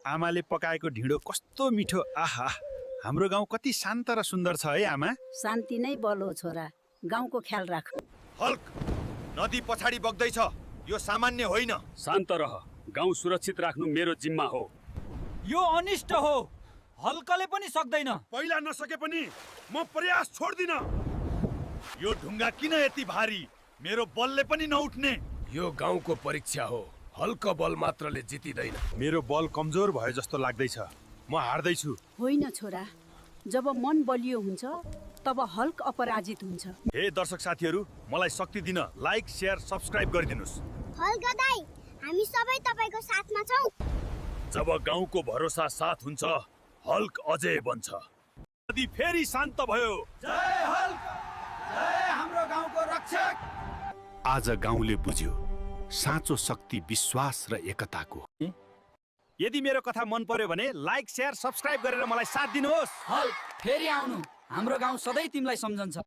आमाले पकाएको ढिँडो कस्तो मिठो। आहा, हाम्रो गाउँ कति शान्त र सुन्दर छ है आमा। शान्ति नै बल हो छोरा, गाउँको ख्याल राख। हल्क, नदी पछाडि बग्दैछ, यो सामान्य होइन। शान्त रह, गाउँ सुरक्षित राख्नु मेरो जिम्मा हो। यो अनिष्ट हो, हल्कले पनि सक्दैन। पहिला नसके पनि म प्रयास छोड्दिन। यो ढुङ्गा किन यति भारी? मेरो बलले पनि नउठ्ने। यो गाउँको परीक्षा हो, हल्क बल मात्रले जितिदैन। मेरो बल कमजोर भयो जस्तो लाग्दैछ, म हार्दैछु। होइन छोरा, जब मन बलियो हुन्छ तब हल्क अपराजित हुन्छ। हे दर्शक साथीहरू, मलाई शक्ति दिन लाइक, शेयर, सब्स्क्राइब गरिदिनुस्। हल्क दाइ, हामी सबै तपाईको साथमा छौं। जब गाउँको भरोसा साथ हुन्छ, हल्क अझै बन्छ। नदी फेरि शान्त भयो। जय हल्क, जय हाम्रो गाउँको रक्षक। आज गाउँले बुझ्यो साँचो शक्ति विश्वास र एकताको। यदि मेरो कथा मन पर्यो भने लाइक, शेयर, सब्स्क्राइब गरेर मलाई साथ दिनुहोस्। हल्क फेरि आउनु, हाम्रो गाउँ सधैँ तिमीलाई सम्झन्छ।